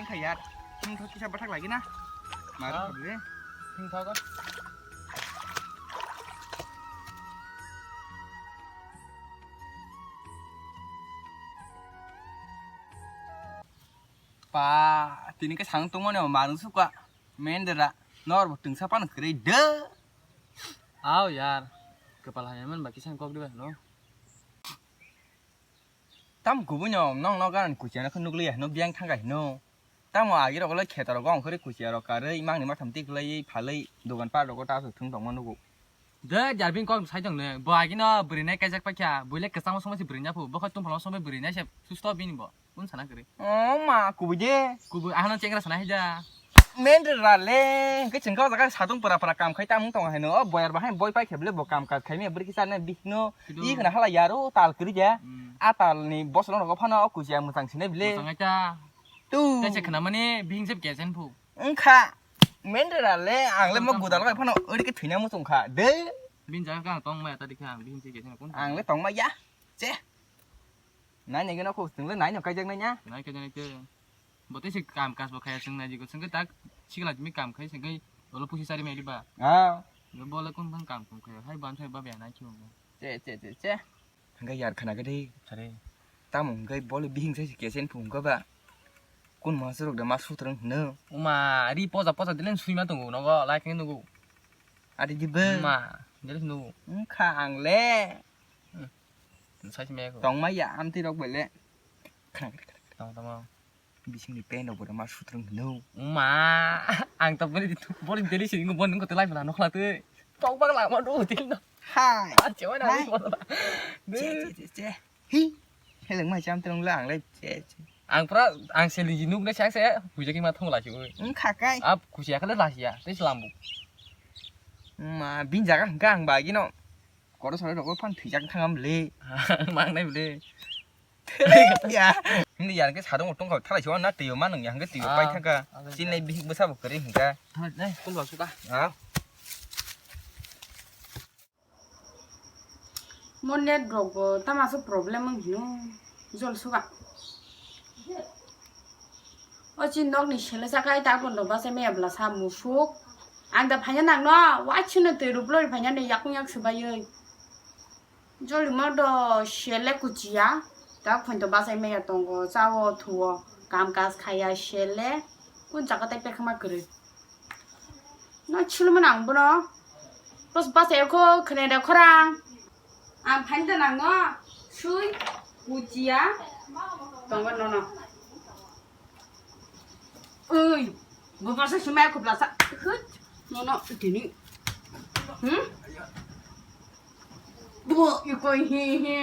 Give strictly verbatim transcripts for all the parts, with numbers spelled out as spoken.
Kha yar, thung thok kisa bathak lagi na. Maro Ah. Khabi. Thung thok. Pa, tini ke sang tongmani o manung suka. Mendera, nor bo tungsa pan kwrwi de. Aw yar, kwpal hamya man ba kisa kok diba no. Tam kubui no, nong no gan kuchana khe nukliya no, biang thangkai no. Tamo agi rok le kheto rok gong khori kuchiya rok karwi mangni matham tiklai phalwi dogan par rok ta thung tongma nugo. De jarbin kok sai tong ne, bo agi no bwrwi nai kaijak paikha, buile kwchangma somoi se bwrwi nya phu, bo khai tungphalma somoi bwrwi nai se susto bini bo. Kun sana kwrwi. O ma, kubui de. Kubui, ahano chengra sana haida. Mendera le, hwnkhe chwng khe o jaga satung pura pura kam khai tamung tongo haino. O boyar bahai boi pai khe bele bo kam kaj khai me bwrwi kisa ne bihikno. Kidu. I khna hala yaro tal kwrwi de. Hmm. A tal ni bosong rok phano o kuchiya mwchang sinai bele. Mwchang ai ta. Tu. Tei se khna mani bihing se kechen phu. Wngkha. Mendera le, ang le mo Wngkha. Gudal bai phano ori khe thwina muchung kha. De. Bini jaga ka tong maya ta dikha, bihing se kechen kun. Ang le tong maya. Che. Nai nai gano khos twngle nai no kaijak nai nya. Nai kaijak nai te. Bo te se kam kas bo khaya sing nai jigo sing tak sikla jimi kam khai sing kai olo pusi sari mai riba. Ah. Yo bole kun bang kam kum khaya hai ban sai ba be nai chu. Che che che che. Hangga yar khana gade sare. Tam hingga bole bihing sai kesen phung ga ba. Kun ma suruk da ma sutrang hno. Uma ri poja poja dilen sui ma tongo nogo lai khe nugo. Adi di be. Ma, dili nugo. Wngkha ang le. Sai se meko. Tongma ya amtwi rok bele. Tong tong. Bisingni pen rok bole ma sutrang hino. Ma, ang to bole ditu, bole deli sini ngu bon ngu telai bela nokla te. Tong bak la ma do til no. Hai. A chewa na. Hai. Che che che che. Hi. Heleng mai cham trong la ang le che che. Ang pra ang se liji nuk na sak se. Huja ki ma thong la chi oi. Wngkha kai. Ap kusia khala la sia. Te slambu. Ma bin jaga hangka ang bagi no. Koro sore rok phan thwijak thangam le. Mang nai bole. Ya. Hindi yan ke sadong tong kau thalai chuan na tiyo manung yang ke tiyo pai thangka. Ah, ah, chin nai bihik bwsa bo kari hingka. Thalai nai kul ba suka. Ah. Mo net rok bo tama se problem wng hino. Jol suka. O chin nok ni sele sakai ta kondo basa me bla sa musuk. Ang da phanya nang no, wa chino twi rublo phanya ni yakung yak subai. Jolimo do sele kuchiya, ta phoin to bachai maya tongo, chao thuo, kam kaj khaya sele, kun jaga tai pekma kwrwi. No chilmani ang bono, bos bachai kho khne da khorang, ang phain da nango, sui, kuchiya, tongo nono. Oi, bo basa sumai ko basa. Hut, nono tini. Hmm? Bo ikoi hi hi.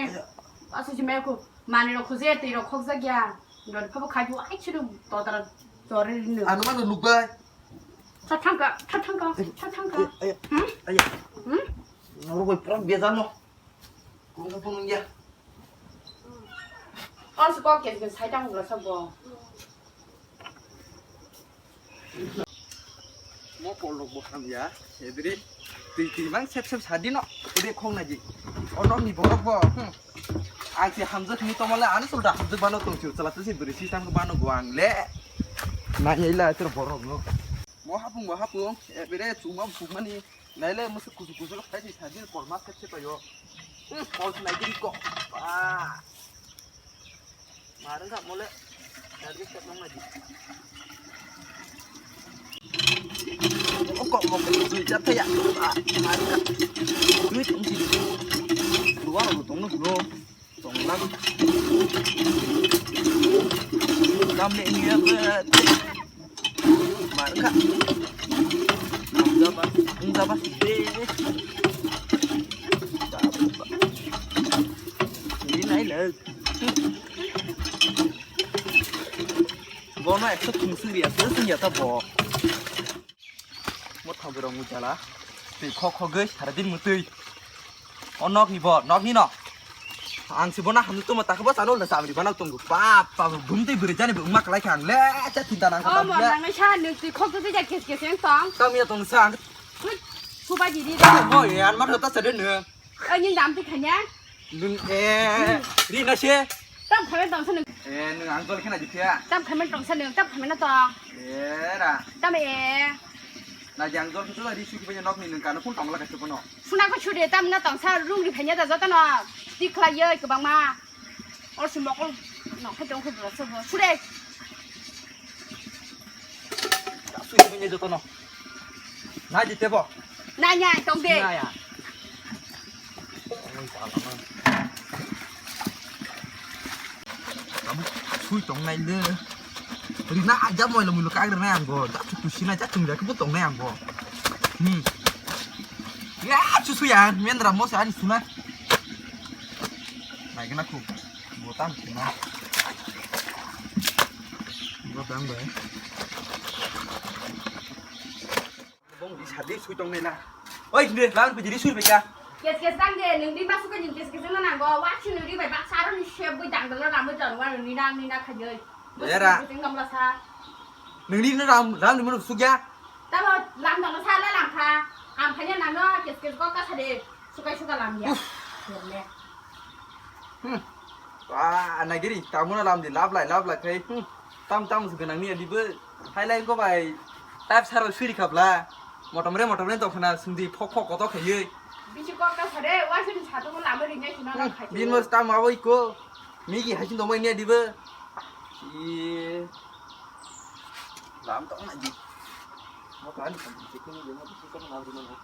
Basa sumai ko mani ro khuje te ro khok jagya. Ro phabo khai bo ai chiru to tara tore rin. Anu mano nukbai. Tha thangka, tha thangka, tha thangka. Aya. Hmm? Aya. Hmm? Noro koi pura bezar no. Kung ka punung ya. Oh, si kok kes kes sai tang bula sabo. Mo pol rok bo ham ya. Edri. Twi twi mang sep sep sadi no. Ede khong na ji. Ono ni borok bo. Hmm. Ang si hamjak ni tomale ani sulda hamjak bano tong si chala si beri si tang bano go ang le. Na ye ila ter borok no. Mo hapung bo hapung. Ebere chuma bukmani. Naile musu kusu kusu khai di sajil kol mas ketse payo. Hmm, kol nai di ko. Ba. Marang ka mole. Dari ke nang lagi. Oh, kok mau ke jat ya. Ah, marang ka. Duit mesti di. Luar lu tong lu. Tonglang. Kami ini apa? Marka. Enggak, Pak. Enggak, Pak. Deh. Ini naik lagi. Bono ekso thungsuri asli senjata bo. Mo thogwi rok mujala. Twi khok khogwi sara din mutwi. O nok ni bo, nok ni no. Ang si bono hamni tuma takha bo sano le sabri bono tongo. Bap, bap, bum twi bwrwi jani bo mak lai kha ang le cha tinta nang kha. O mo nang sa nuk twi khok twi ja kes kes yang tong. Tamo ya tong sa ang. Suba di di. Mo yan ma ta sa de ne. Ani dam ti khanya. Dun e. Ri na se. Tam khamai tong sani. Eh, nwng ang jol khena jikya. Tam khamai tong sani, tam khamai na tong. Eh, ra. Tam e. Na jang jol khena ri suki banya nok ni nwng kano phone tong la kaisa bono. Suna ko chude tam na tong sa rung ri phanya da joto no. Ti khlai ye kwbang ma. Or si mokol no khe tong khe bro so bro. Chude. Sui sui ni joto no. Na jite bo. Na nya tong de. Na ya. Kamu sui tong nai le. Rina aja moi lo mulo kag rina ang go. Ja chu tu sina ja chung ja ku tong nai ang go. Hmm. Ya chu su ya mendra mo sa ni suna. Nai kena ku. Bo tam suna. Bo dang bai. Bong di sadi sui tong nela. Oi, hindi, lawan pejiri sui beka. Kes kes dang de, nung di masuk ke jing kes kes na nanggo. Wah, si nung di bai bak saro ni shep bui dang dang ram bui dang wan ni na ni na khajoi. Era. Jing gamla sa. Nung di na ram, ram ni mano sugya. Tamo lam dang sa la lam kha. Am khanya nang no kes kes ko ka sa de. Sukai suka lam ya. Uff. Kerne. Hmm. Wah, nagiri, tamuna lam di lab lai, lab lai khai. Hmm. Tam tam su ganang ni adi be. Hai lai ko bai. Tap saro suri khapla. Motom re, motom re to khana sung di phok phok koto khayoi. Bisi kok ta sare, wa sini satu ko lama ringa sina na khai. Bin mos tam abo iko. Migi hai sing domai ni adi be. Ih. Lam tong na ji. Mo kan kan ji ko ni mo ko na ri mo.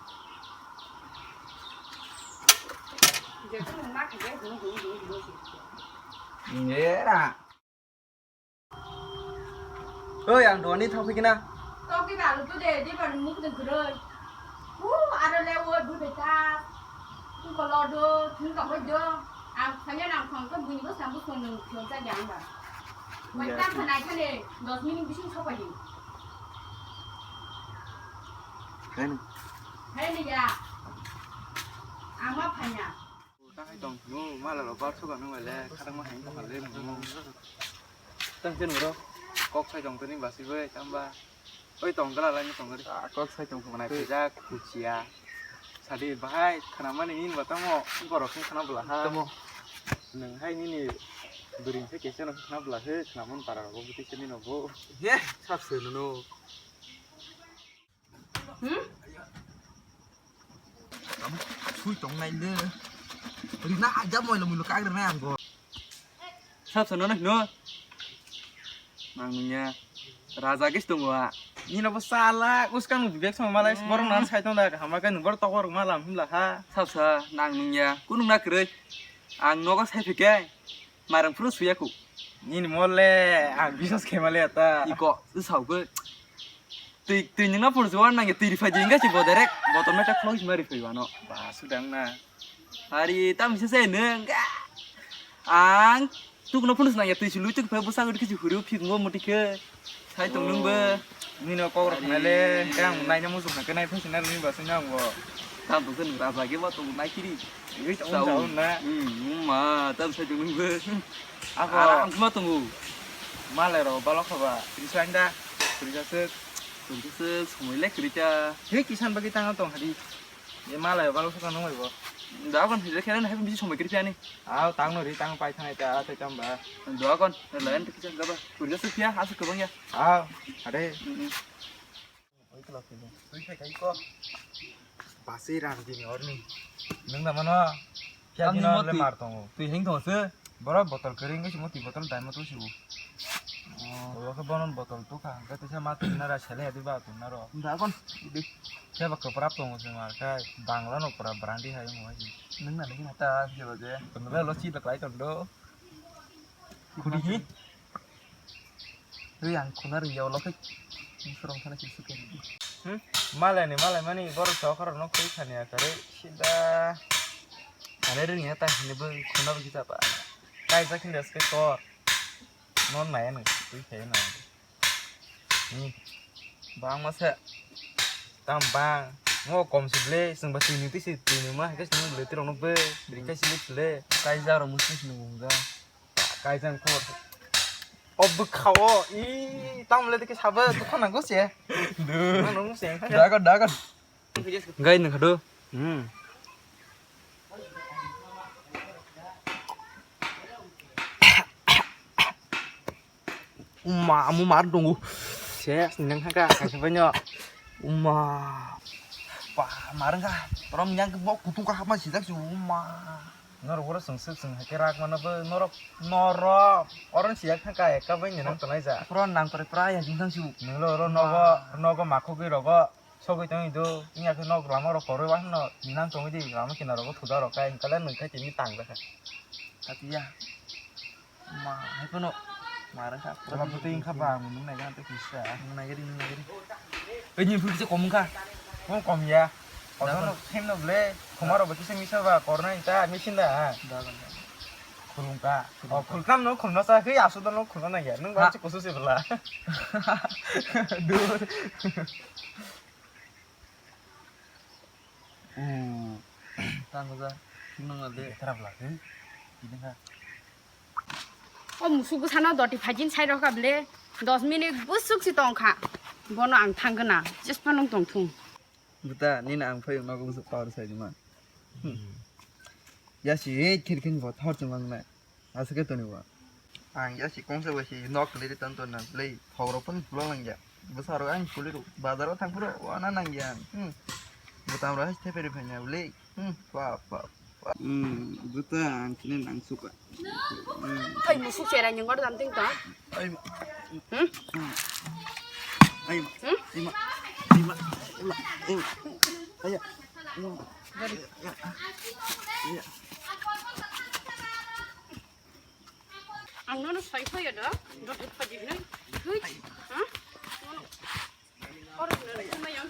Jekunu ma khaje hu hu hu hu si. Nera. Oi, ang doni thang phikina. Tok di balu tu de, di ban muk de guroi. Hu, aro le wo bu de ta. Tu ko lo do, tu ka ho do. Ang khanya nang khang ko buni bo sambu song nang khang sa jang ba. Wai tam khanai khane, dos minute bising sopai di. Hai ni. Hai ni ya. Ang ma phanya. Tang hai tong, no, mala lo bar suka no le, kadang ma hai tong le, no. Tang chen ro, kok sai tong tini basi bai, tamba. Oi tong gala lai tong gari. Ah, kok sai tong mana. Kujak, kuchia. Sadi bahai, khana mani in batamo, borok ni khana bela ha. Tamo. Nang hai nini bering se kese no khana bela he, khana mon para ro, buti se ni no bo. Ye, sab se no. Hmm? Kamu sui tong nai le. Rina aja moi lo mulo kag rina ang go. Sab sana no. Nang nunya. Raja kis tong wa. Ni no sala uskang bibek sama malai borong nan sai tong da hama kai nubor tokor malam himla ha. Sab sa nang nunya. Kunung na kroi. Ang nogo sai phike. Marang phuru suya ku. Nini mole, ang biswas khe male ta. Iko, tu sau ke. Tui, tui ningna phuru suan nang tui rifai jingga si bo derek. Botol meta khulok si mari phai wano. Ba, sudang na. Hari tam bisa se neng. Ang, tu kena phuru nang tui sulu cek phai busa gede kisi huru phik ngo muti ke. Sai tong nung be. Nini kok rok nai le, kang nai na musuk na kenai phai sinai nini ba sinai ang bo. Tam tong sen raja ge ba tong nai kiri. Ui, tong Saun. Saun na. Hmm, ma, tam sai tong nung be. Ako. Aram kma tongo. Malai ro balok khaba. Kiri sain da. Kiri jasuk. Kiri jasuk, somoi le kiri ta. He kisan bagi tang tong hari. Ye malai balok sa nung bai bo. Da kon hije khere na bisi somoi kiri piani. Aw, tang no ri tang pai thanai ta, ta cham ba. Da kon, lain ta kisan gaba. Kiri jasuk pia, asuk kebang ya. Aw, ade. Hmm. Oi kla kla. Oi khai kai ko. Basi ram dini orni. Nung da mano. Kya dino le mar tongo. Tui hing tongo se. Boro botol kering ke simo tui botol dai mo tu sibu. Oh, ke bonon botol tu kha. Ke tu sama tu nara sele adi ba tu naro. Da kon. Di. Kya ba koprap tongo se mar kai. Bangla no pora brandi hai mo hai. Nung na lagi nata siya ba je. Tongo lo si la klai tondo. Khudi hi. Ri ang khuna ri yau lokhai. Surong thana sik suk. Hmm? Malai ni malai mani borok chokar no khui khani akare sida. Ane ri ni ta hini bo khuna bo kita pa. Kai sa khin das ke tor. Non nai ang khui khai na. Hmm. Bang masa. Tam bang. Ngo kom si ble sing ba tini ti si tini ma ke sing ble ti rong no be. Ri kai si ble. Kai ja ro musti sing nungga. Kaijang khor. O bwkhao, i, tamle dikhe sabo dukhan nangko se. Duh. Ano se. Dagon, dagon. Gai nang khado. Hmm. Uma, amu mar dongo. Ses, nang haka, kaisa banyo. Uma. Pa, mar wngkha. Rom yang bo kutung ka hapma sijak si uma. Norok oro chwng swk chwng hai khe rak mano bo norok, norok. Oro siya kha ka ekka bai ni nang tonai ja. Pro nang tore pra ya jing thang su. Nang lo oro nogo, nogo makhogwi rogo. Sogwi tongwi do. Wngya khe nok lama rok koroi wa hwnno nang tongwi di. Lama kinaro bo thuda rok kai hwnkhe le nwng khai tini tang jakha. Hatiya. Ma, hai phano. Mara kha. Wala bwtwi wngkha ba, ang nung nai gana tei kisa. Nung nai gari, nung nai gari. Ei, ni phuri se kom wngkha. Kom kom ya. Kono no hem no ble. Khoma rok bwtwi se misa ba, korna ta machine da. Da, da, da. Khulum ka. Oh, khulkam no khulna sa, hei, asu da no khulna nang ya. Nung ba se kusu se bla. Dur. Tang ja, nung na de. Khara bla, hei. Ini ka. O musuk bwsano doti phaijin sai rokha ble, dos minute bwswk si tongkha. Bono ang thang gana, jespa nung tong thung. Buta, nini ang phai nogo bwswk power sai di man. Hmm. Yasi, eh, khirkin bo thor chumang na. Asake toni bo. Ang yasi kongsa bo si nok le ton ton na ble, thog rok pun pulang lang ya. Bwsa rok ang kuli ro, bazar o thang phuru, wana nang ya. Hmm. Buta amra hai theperi phai na ble. Hmm, pa, pa, pa. Hmm, buta ang kini nang suka. Hmm. Ai, musuk cherai nyengor dam ting tong. Ai, ma. Hmm? Hmm. Ai, ma. Hmm? Ai, ma. Ai, ma. Ai, ma. Ai, ma. Ai, ma. Ai, ma. Ai, ma. Ang nono sai phai ya da. Dot phai di nai. Hui. Ha? Oro na, na yang